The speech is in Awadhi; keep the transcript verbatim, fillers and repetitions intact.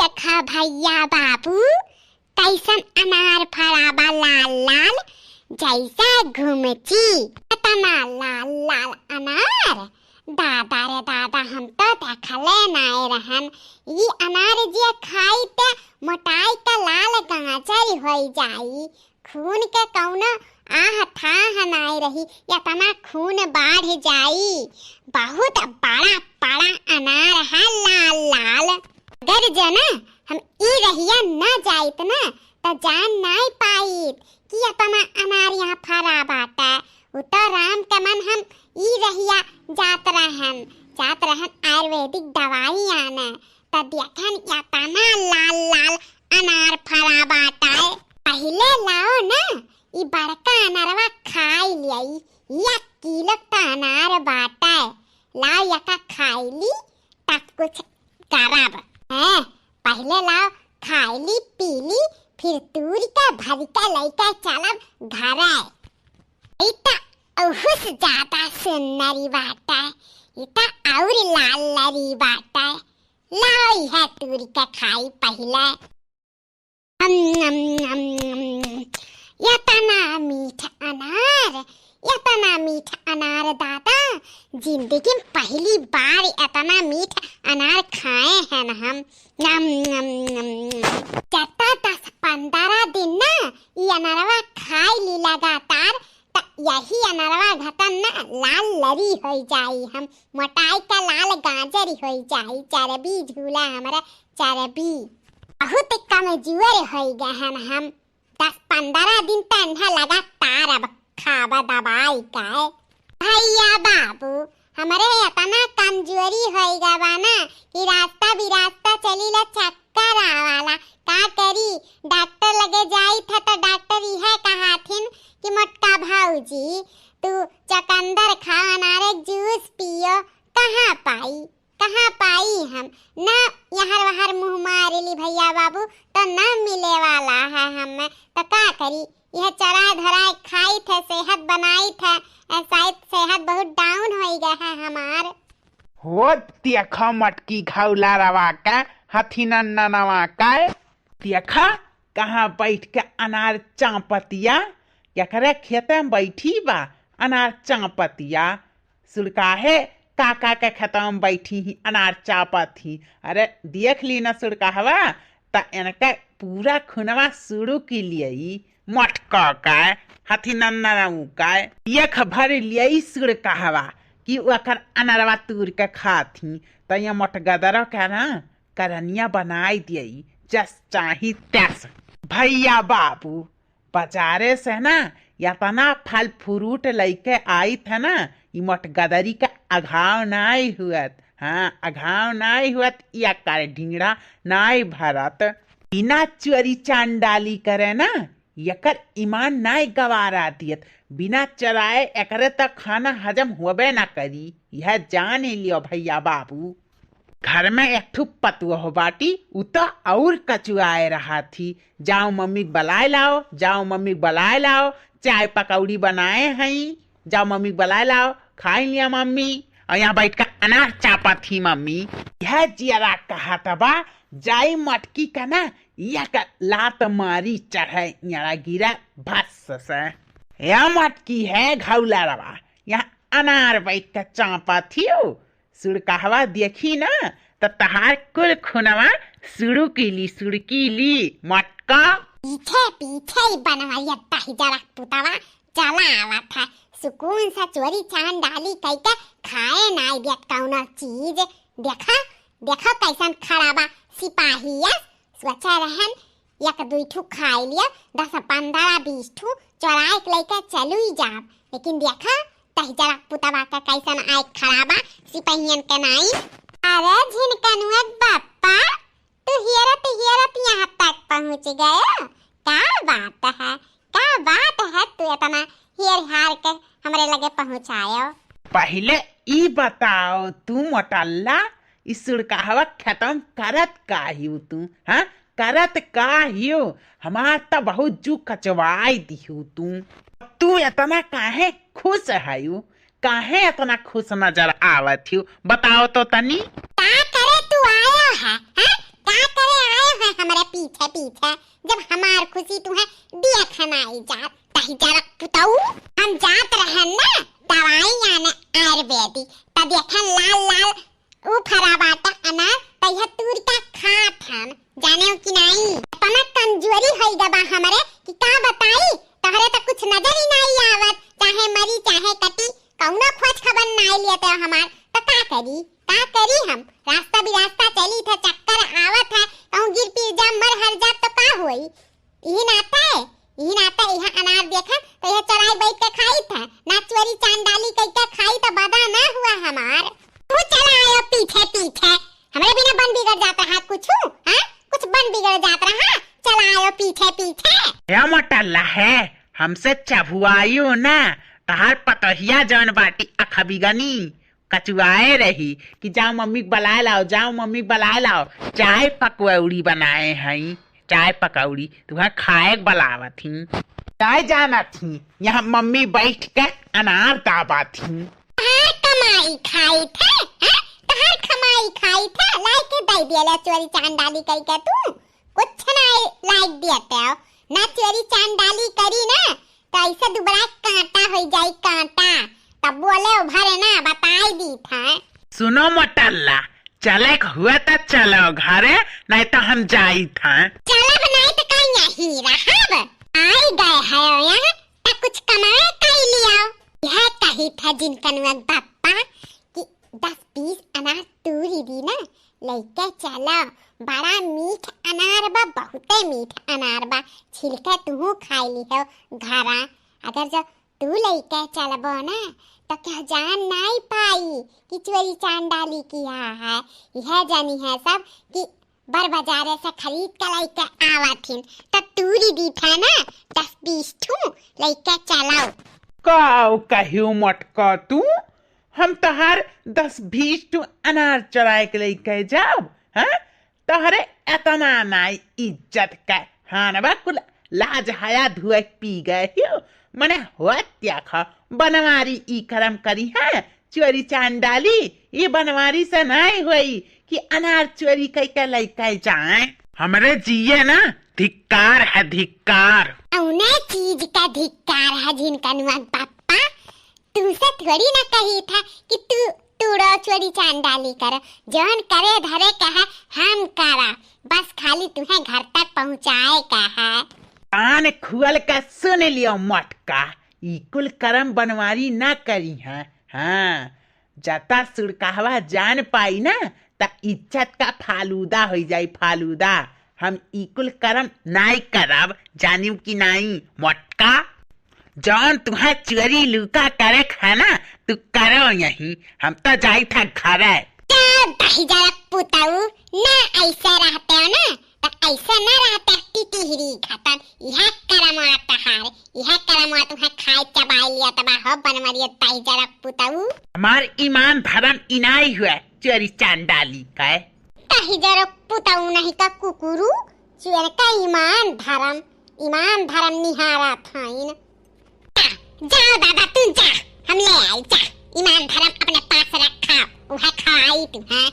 देखा भइया बाबू, कइसन अनार फरा बा लाल लाल, जइसे घुमची। एतना लाल लाल अनार, दादा रे दादा, हम तो देखले नाय रहन। ई अनार जे खाई ते मोटाई का लाल गाजर होइ जाई। खून के कउनो आह थाह नाय रही, एतना खून बाढ़ जाई। बहुत बड़ा बड़ा अनार है लाल लाल। अगर जना हम ई रहिया न जाइत न, त जान नाय पाइत कि एतना अनार यहाँ फरा बाटे। उ तो राम के मन हम ई रहिया जात रहन, जात रहन आयुर्वेदिक दवाई आने, त देखन एतना लाल लाल अनार फरा बाटे। पहिले लाओ न, ई बड़का अनरवा खाई लियाई, एक किलो त अनार बाटे। लाओ, एका खाई ली, तब कुछ करब। हैं, पहिले लाओ, खाई ली, पी ली, फिर तूर के भर के लइके चलब घरे। ई त ओहू से ज्यादा सुन्नरी बाटे, ई त और लाल लरी बाटे। लाओ, इहे तूर के खाई पहिले। अम, अम, अम, अम। एतना मीठ अनार, एतना मीठ अनार दादा, जिंदगी में पहली बार एतना मीठ अनार खाए हैं हम। नम, नम, नम, नम। जब तक दस पन्द्रह दिन ना ई अनरवा खाई ली लगातार, त यही अनरवा घतन ना लाल लरी होइ जाई हम, मोटाई का लाल गाजर होइ जाई, चर्बी झूला हमरा चर्बी। बहुत कमजोर होइ गए हन हम, दस पन्द्रह दिन त अन्हा लगातार अब खाब दवाई का। भइया बाबू, हमरे एतना कमजोरी होइ गवा ना कि रास्ता बिरास्ता चली ला चक्कर आवाला। का करी, डॉक्टर लगे जाई था तो डॉक्टर इहे कहाथिन कि मोटका भौजी, तू चकंदर खाओ, अनारे जूस पियो। कहाँ पाई, कहाँ पाई हम? ना यहाँ वहाँ मुँह मारेली भइया बाबू, तो ना मिले वाला है हमें। तो का करी, यह चराए धराए खाई थे, सेहत बनाई थे, ए, शायद सेहत बहुत डाउन होइ गए है हमार। हो, देखा मटकी घौला रवा के, हथी नन्ना नवा के। देखा, कहाँ बैठ के अनार चापतिया, एकरे खेते में बैठी बा, अनार चापतिया। सुड़काहे काका के खेतवा में बैठी ही, अनार चापत ही। अरे, देख ली ना सुड़काहवा, त इनके पूरा खुनवा सुड़ुकि लियई, मटका का, हथी नन्ना का, एक भर लियई सुड़काहवा कि ओकर अनरवा तूर के खात ही, त ये मोटगदर के ना करनिया बनाई दियई, जस चाही तस। भइया बाबू, बाजारे से ना एतना फल फ्रूट लइके आइत है ना, ई मोटगदरी का अघाव नाई हुअत। हाँ, अघाव नाई हुअत, एकर ढिंगड़ा नाई भरत। बिना चोरी चांडाली करे ना, एकर ईमान नाई गवारा दियत। बिना चराए एकरे त खाना हजम होबे ना करी, यह जान ही लियो भइया बाबू। घर में एक ठो पतोह बाटी, उ त और कचुआए रहत ही। जाओ मम्मी के बलाए लाओ, जाओ मम्मी के बलाए लाओ, चाय पकौड़ी बनाए हई, जाओ मम्मी के बलाए लाओ, खाई लिया मम्मी। और यहाँ बैठ के अनार चापत ही मम्मी। यह जियरा कहत बा, जाई मटकी का ना, एक लात मारी चढ़े, यहाँ गिरा भस से। या मटकी है घौला रवा, यहाँ अनार बैठ के चापत ही हो। सुड़काहवा देखी ना, त तहार कुल खुनवा सुड़ुकि ली, सुड़ुकि ली, मटका। पीछे पीछे ही बनवैया दहिजरा पुतवा चला आवत है। सुकून से चोरी चांडाली कइके खाए नाई देत कउनो चीज। देखा, देखा कइसन खड़ा बा सिपाही। सोचा रहन एक दुई ठू खाई लिया, दस पन्द्रह बीस ठू चोराए के लइके चलुई जाब, लेकिन देखा दहिजरा पुतवा का कइसन आए खड़ा बा सिपहियन के नाई। अरे झिनकनुआ के बप्पा, तू हेरत हेरत यहाँ तक पहुँच गयो? का बात है, का बात है, तू एतना हेर हार के हमरे लगे पहुँचायो? पहिले ई बताओ तू मोटल्ला, ई सुड़काहवा खेतवा में करत का हियो तू, हाँ? करत का हियो? हमार त बहुत जू कचवाई दिहू तू। तू एतना काहे खुश हयू? काहे एतना खुश नजर आवत हियो? बताओ तो तनी। का करे तू आयो है, हाँ? का करे पीछे, जब हमार खुशी तुहे देखा नाई जात, तही जरा पुतऊ। हम जात रहन ना दवाई आने आयुर्वेदिक, त देखन लाल लाल उ फरा बाटा अनार, त यह तूर का खात हन, जाने हो कि नाई? इतना कमजोरी होई गबा हमरे कि का बताई, तहरे त कुछ नजर ही नाई आवत, चाहे मरी चाहे कटी, कौनो खोज खबर नाई लेते हो हमार, त का करी, का करी हम? रास्ता बिरास्ता चली थे, चक्कर आवत है, कहूँ गिर पिर जा, मर हर जा तो का होई? इही नाते, इही नाते यह अनार देखा तो यह चोराई बैठ के खाई था, ना चोरी चांडाली कई के खाई तो बदा ना हुआ हमार। तू चला आयो पीछे पीछे, हमरे बिना बन बिगड़ जात रहा कुछ, हाँ? कुछ बन बिगड़ जात रहा, चला आयो पीछे पीछे। क्या मोटल्ला है, हमसे चभुआइयो ना, तहार पतोहिया जौन बाटी अखबिगनी, कचुआए रही कि जाओ मम्मी के बलाए लाओ, जाओ मम्मी के बलाए लाओ, चाय पकौड़ी बनाए हई, चाय पकौड़ी तुहें खाए के बलावत ही। चाय जानत ही, यहाँ मम्मी बैठ के अनार दाबत ही। तहार कमाई खाई थे, हैं? तहार कमाई खाई थे, लाई के दे दिया ले चोरी चांडाली कई के तू। कुछ ना लाइक दिया ते हो, ना चोरी चांडाली करी ना, तो ऐसे दुबरा कांटा हो जाई कांटा, तब बोले उभरे ना, बताई दी था। सुनो मोटल्ला, चले के हुआ तो चलो घरे, नहीं तो हम जाई था। चलब नहीं तो का यही रहब, आई गए है यहाँ, तो कुछ कमाए कर लिया। यह कही था जिनकनुआ के बापा कि दस बीस अनार तूरी दी ना, लइके चलो, बड़ा मीठ अनार बा, बहुते मीठ अनार बा, छिलके तुहू खाई ली हो घरा। अगर जो तू लइके चलबो ना, तो केहू जान नाई पाई कि चोरी चांडाली किया है। यह जानी है सब कि बर बाजारे से खरीद के लइके आवत हिन, तो तूरी दी था ना, दस बीस ठू लइके चलो। का कहियो मटका तू, हम तहार दस बीस ठू अनार चुराए के लइके जाब, हैं? तहरे एतना नाई इज्जत के हानवा कुल लाज हया धुए पी गए हियो। मने होत क्या खा, बनवारी ई करम करी है, चोरी चांडाली, ई बनवारी से नाई होई कि अनार चोरी कई के लइके जाए। हमरे जिए ना धिक्कार है, धिक्कार। औने चीज का धिक्कार है जिनकनुआ के पप्पा, तुमसे थोड़ी ना कही था कि तू तूड़ो चोरी चांडाली करो, जौन करे धरे का है हम करा, बस खाली तुम्हें घर तक पहुँचाए का है। कान खुअल का सुन लियो मटका, ई कुल करम बनवारी ना करी है। हाँ, जता सुड़कहवा जान पाई ना, त इज्जत का फालूदा होई जाई, फालूदा। हम ई कुल करम नाई करब, जानियो कि नाई मटका। जौन तुहे चोरी लुका करे है ना, तू करो यहीं, हम तो जाई था घरे। जा दहिजरक पुतऊ, ना ऐसे रहते हो ना, तो ऐसे ना रहते टिटिहरी खतन। यह करमवा तहार, यह करमवा तुहे खाए चबाए लिया तबा हो बनवरिया दहिजरक पुतऊ। हमार ईमान धर्म इनाई हुए, चोरी चांडाली का। दहिजरक पुतऊ नहीं का कुकुरू, चोर का ईमान धर्म, ईमान धर्म निहारा थाइन। जा, जाओ दादा, तू जा, हम ले आई, जा। ईमान धर्म अपने पास रखा, उहे खवाई तुहे।